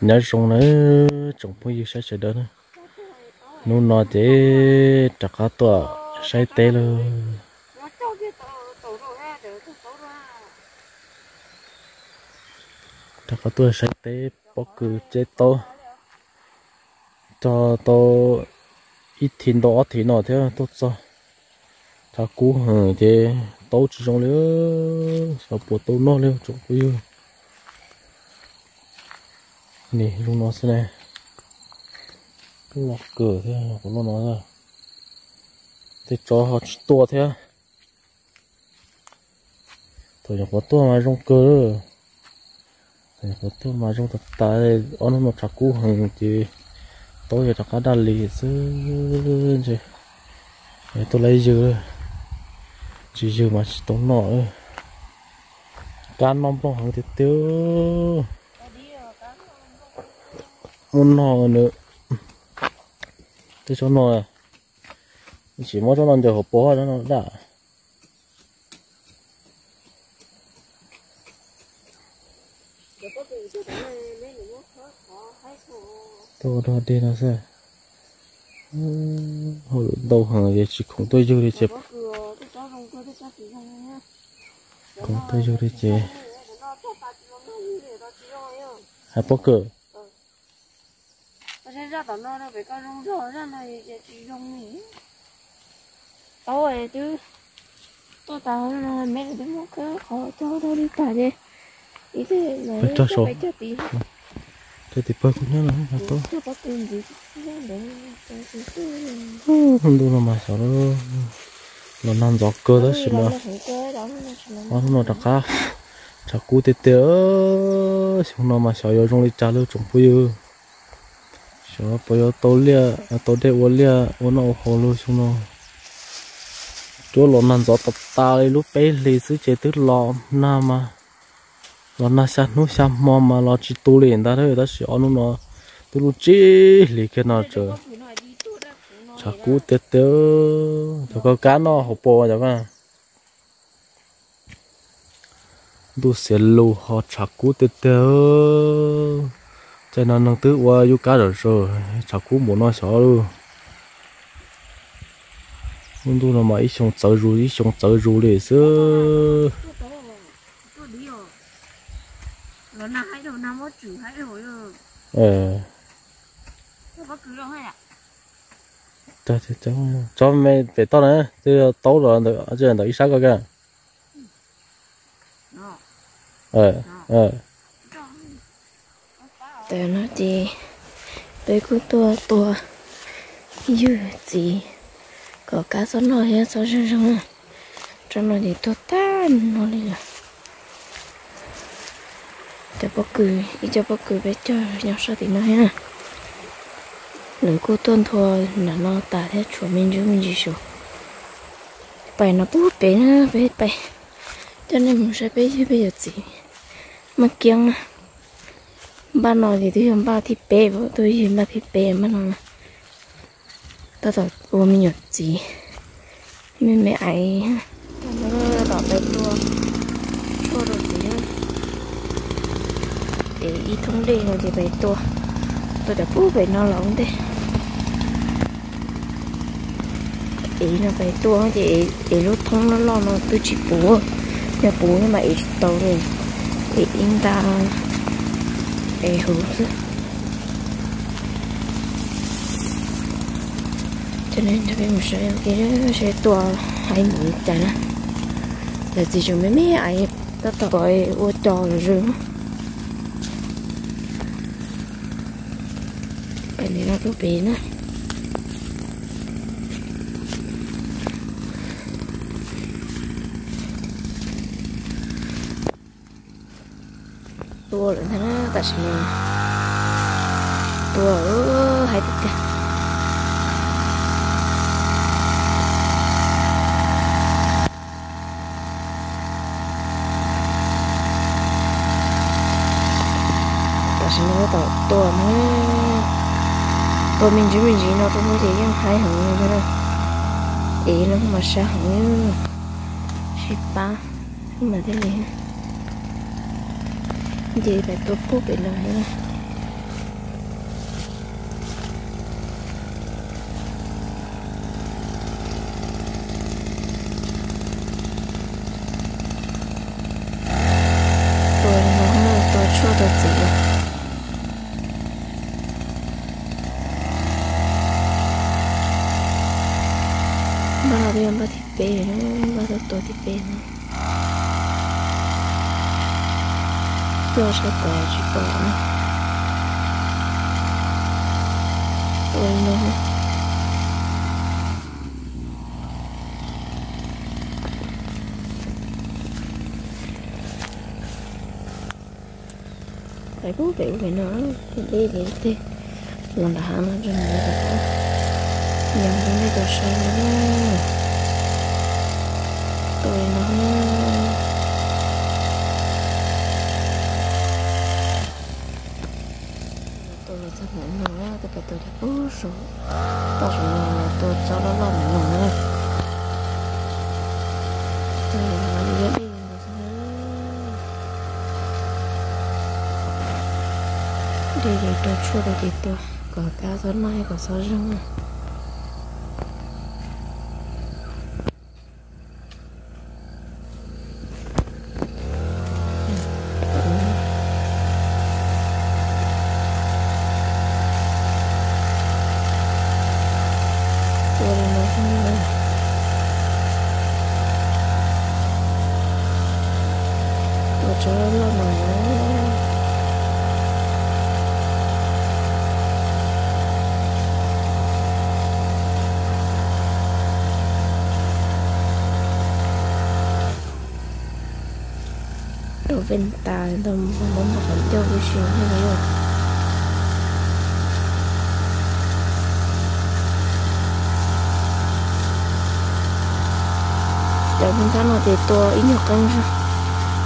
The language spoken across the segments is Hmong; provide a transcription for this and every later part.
Nyob zoo na tsoom phooj ywg saib sawv daws na, hnub no ces rov qab tuaj saib teb lawm. Rov qab tuaj saib teb pob kws ceb taub, tso tau ib thiv ntau ob thiv no thiab tuaj txog. Tshav kub heev ces taub tsis zoo li, xyov puas tau noj li tsoom phooj ywg. Nim zoo no xwb ne, los kawg thiab, los no tej tsov ho tsis tuaj thiab. Thaum nyuam qhuav tuaj mas zoo kawg, thaum nyuam qhuav tuaj mas zoo tas tas, ob hnub no tshav kub heev ces taub yog rov qab daj li xwb ntshe. Tuaj laib ywg, tsis ywg mas tsis tau noj. Kab noj nplooj heev tiag tiag. Muab noj nws, tej tsob no, tsis muab tsob no ncaws hauv paus, tsob no daj. Tuaj dog dig no xwb. Hauj lwm ntau heev es tsis khoom tuaj yug li ces, khoom tuaj yug li ces hais pob kws. Tau twb tuaj tas no me twb muab khawb qhov cog rau li tas ces ib teg peb cog saud, cog tim pawg kuv nyob no. Ntuj no mas xyov los nag ntxov kawg tab sis mas ob hnub no rov qab tshav kub tiag tiag. Xyoo no mas xyov yuav zoo li cas lawm tsoom phooj ywg. Xyov puas yuav tau liaj tau dej ua liaj ua noj ua haus lawm xyoo no. Cuab los nag ntxov tas tas li lub peb hlis xwb ces twb los nag mas, los nag xya hnub xya hmo mas los tsis tu li ntag tab sis ob hnub no twb lub tsib hlis kiag no tseem tshav kub tiag tiag. Cov koj kab noj hauv paus cov koj. Ntuj xiav lus ho tshav kub tiag tiag. Caij no neeg twb ua yub kab zom zaws, tshav kub npaum no xyov lauj. Lub ntuj no mas ib xyoo txawv zus ib xyoo txawv zus li xwb. Tso me pem toj na, twb taub los ntawm ib sab ko ka. Tam no ces peb kuj tuaj tua ywg txiv kom kab txhob noj thiab txhob zeeg zeeg na. Tsob no ces tuag tag no li lawm. Cov pob kws, ib co pob kws peb cog nyob sab tim no thiab na. Lawv kuj tuaj nthua nram no tas thiab tshuav me ntsis me ntsis saud. Pais no pub pem na, peb pais coj nej mus saib peb ywg peb yawm txiv Maj Kiab na. Npaj no ces twb yog npaj thib peb, tuaj ywg npaj thib peb npaj no na. Tab tom ua me nyuam txiv, me me aiv. Tom peb tuaj tshuaj rau txiv, es ib thoob dej no ces peb tuaj, tuaj cov pub pem no los ua ntej. Es no peb tuaj ces es lub thoob loj loj no twb tsis puv, yog puv mas es tsis tau li, es ib nta es huv xwb. Coj nej nrog peb mus saib ua ke seb tuaj haiv mus li cas na. Lawv txiv tseem me me aiv tab tom ua cos zom zaws. Pem no pub pem na. Tua lawm ntag na, tam sim no tua hais tiag tiag. Tam sim no tab tom tua na, tua me ntsis me ntsis no rau hauv ces yeej haiv heev li na. Es no mas sab heev, sib pab mas thiaj li. Ces peb tua pub pem no thiab. Npaj rau txiv. Npaj no twb yog npaj thib peb, npaj tuaj tua thib peb no. Tuaj sab tod tsis pom na. Ua li no. Pais pub pem ub pem no, deb ces tej los nram hav no tso, yog nej tau saib no. Tua li no. Tua los txog ntawm no, tua pais tua cov pub saum toj saum no, tua tsob loj loj ntawm no na. Tua li no, dej li no xwb na. Dej ces rau tshuaj rau ces tua kom kab txhob noj thiab kom txhob zeeg na. Tua li no xwb na. Tua tsob loj loj no. Rau peb tas ntawd mus muab qhov ncauj ua si thiab li. Cov ntxhab no ces tua ib nyuag qeeb zog,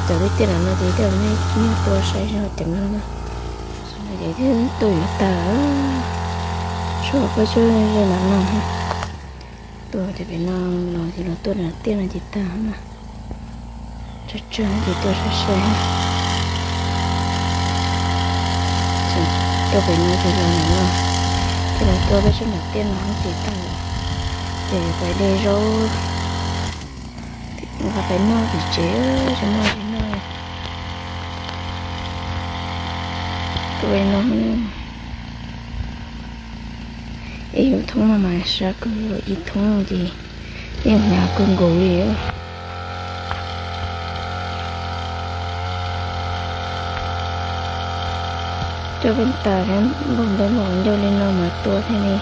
cov tiaj tiaj no ces tej zaum nej ib nyuag tua saib zog ceev zog na. Ces twb tuaj yuav tag, tshuav peb tsob ze ntawm no. Tua ces pem no los ces los tuaj nram tiaj no ces tag na. Tsawg tsawg ces tua sai sai. Rau pem no ces los nram no, ces los tua peb tsob nram tiaj no ces tag lawm. Ces pais de zaub, nqa pais noj tim tsev, tsis muaj dab tsi noj. Tua li no. Es yus thoob no mas sab kawg, ib thoob ces yeej hnyav kawg nkaus li. Coj peb tas thiab npog ntawv npog ncauj li no mas tua thiaj li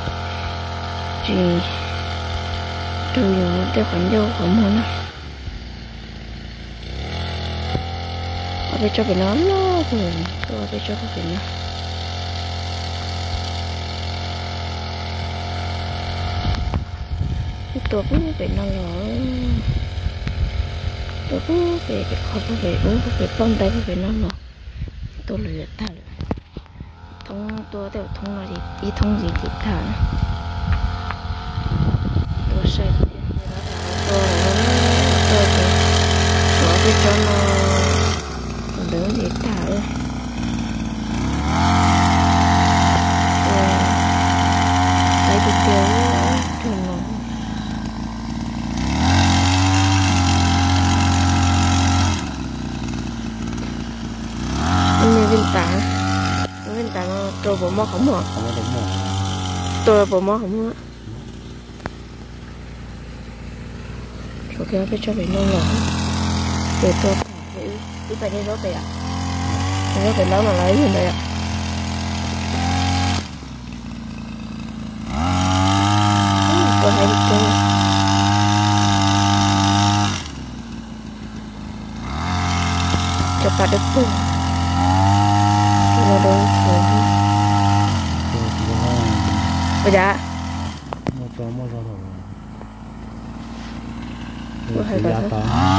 tsis raug yus tej qhov ncauj qhov muag na. Ob peb tsob pem no loj kawg, tuaj ob peb tsob pem no. Tua pub pem no los, tua pub pem qhov pub pem ub pub pem ploj ntais pub pem no los, tua lawm yuav tag lawm. Thoob tua tej thoob no ces ib thoob ces ces tag na. Tua sai tiag, tua tua ces tshuav tej tsob no, ntawd ces tag lawm. Tua laiv tiag tiag, tua no. Nws vij tas, nws vij tas no rau puas mob qhov muag? Tua puas mob qhov muag? Tshuav kiag peb tsob pem no los, ces tua, wb pais de zaub pem, de zaub pem laub no los ib ntawd yom. Tua hais li kawg. Cov pas dawb paug, cov no dawb paug. Ua cas?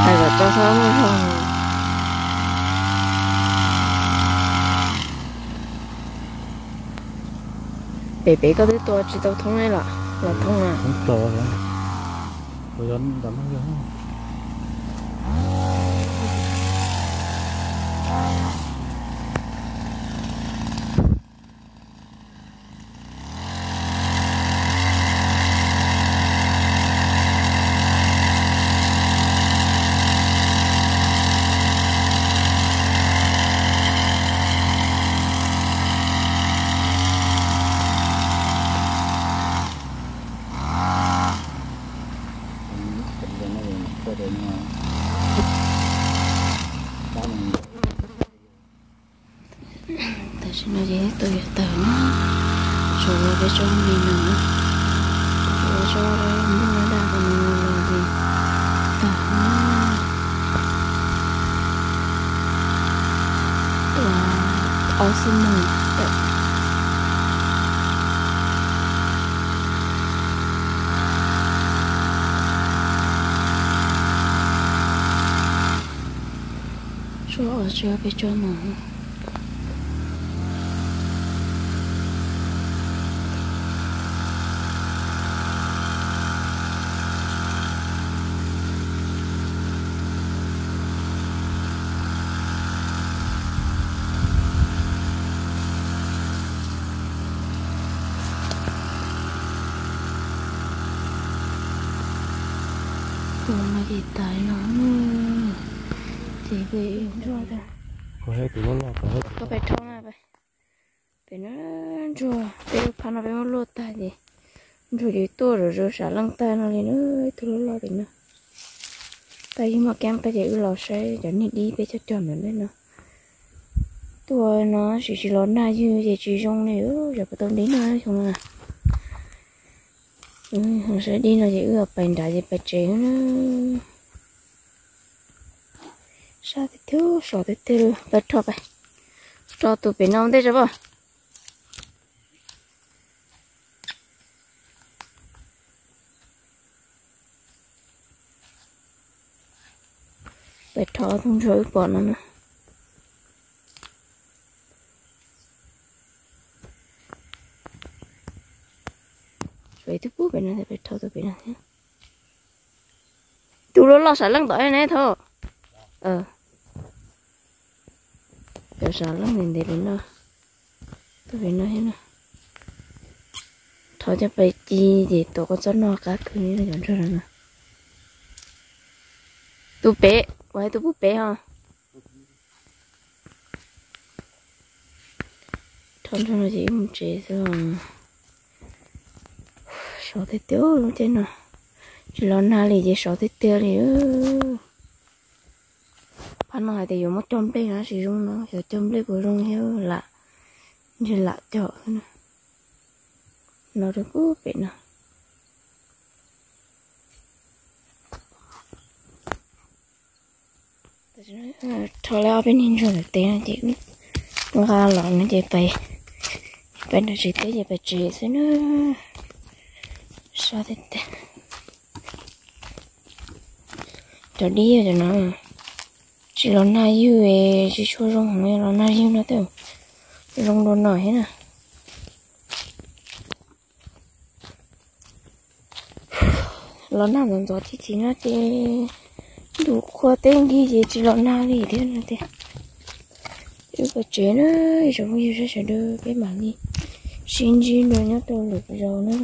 Hais kom tso txhob muaj zog. Pem pem koj twb tua tsis tau thoob los, los thoob na. Tam sim no ces tuaj yuav tawg na, tshuav peb tsob me no na, tshuav tsob nplooj daj daj no los ces tawg na. Tua ob xuab moos tawm. Tshuav ob tsob peb tsob no. Tua no ces tas no, ces peb ntsuag, koj pais rho na, pem no ntsuag, peb lub phab no peb muab luaj tag ces ntsuag ces tuaj zom zaws sam leej tag no li na, ib tug loj loj pem no. Tag ib hmos keeb tag ces wb los saib cov niag dib peb cog cog ntawm ntej no. Tuaj no tab sis tsis los nag ywg ces tsis zoo li, yog puas tau dib no xyoo no. Saib dib no ces wb pais nrad ces pais tsev na. Sab tiag tiag, sov tiag tiag li, pais rho, pais rho tus pem no ua ntej tso poj. Pais rho ob tug ntsuag wb pom no na. Tshuav ib tug pub pem no, pais rho tus pem no thiab. Tus loj loj sam leej tom ne thaum. Cov sam leej ntev ntev li no. Tus pem no thiab na. Rho coj pais ci ces tuav koj txob noj qab kawg li cov ntsuag no na. Tus pem, ua tus pub pem ho. Rho ntsuag no ces wb mus tsev xwb. Sov tiag tiag lub caij no, tsis los nag li ces sov tiag tiag li. Phab no hais tias yuav muab cog nplej no tsis zoo no, xyov cog nplej puas zoo thiab lam, ntshe lam cog xwb na. No rau pub pem no. Rho lawm ob peb niag ntsuag ntawm tes no ces nqa los no ces pais, pais nram tsev teb ces pais tsev xwb na. Sab tiag tiag. Cov dib cov no tsis los nag ywg, tsis tshua zoo, los nag ywg no tej zoo dua no thiab na. Los nag ntxov ntxov tib si no ces ntuj qhua teb nkig ces tsis los nag li thiab no tiag. Wb pais tsev na, ib tsoom phooj ywg sawv daws, peb mam li sib ntsib dua nyob rau lwm zaus na.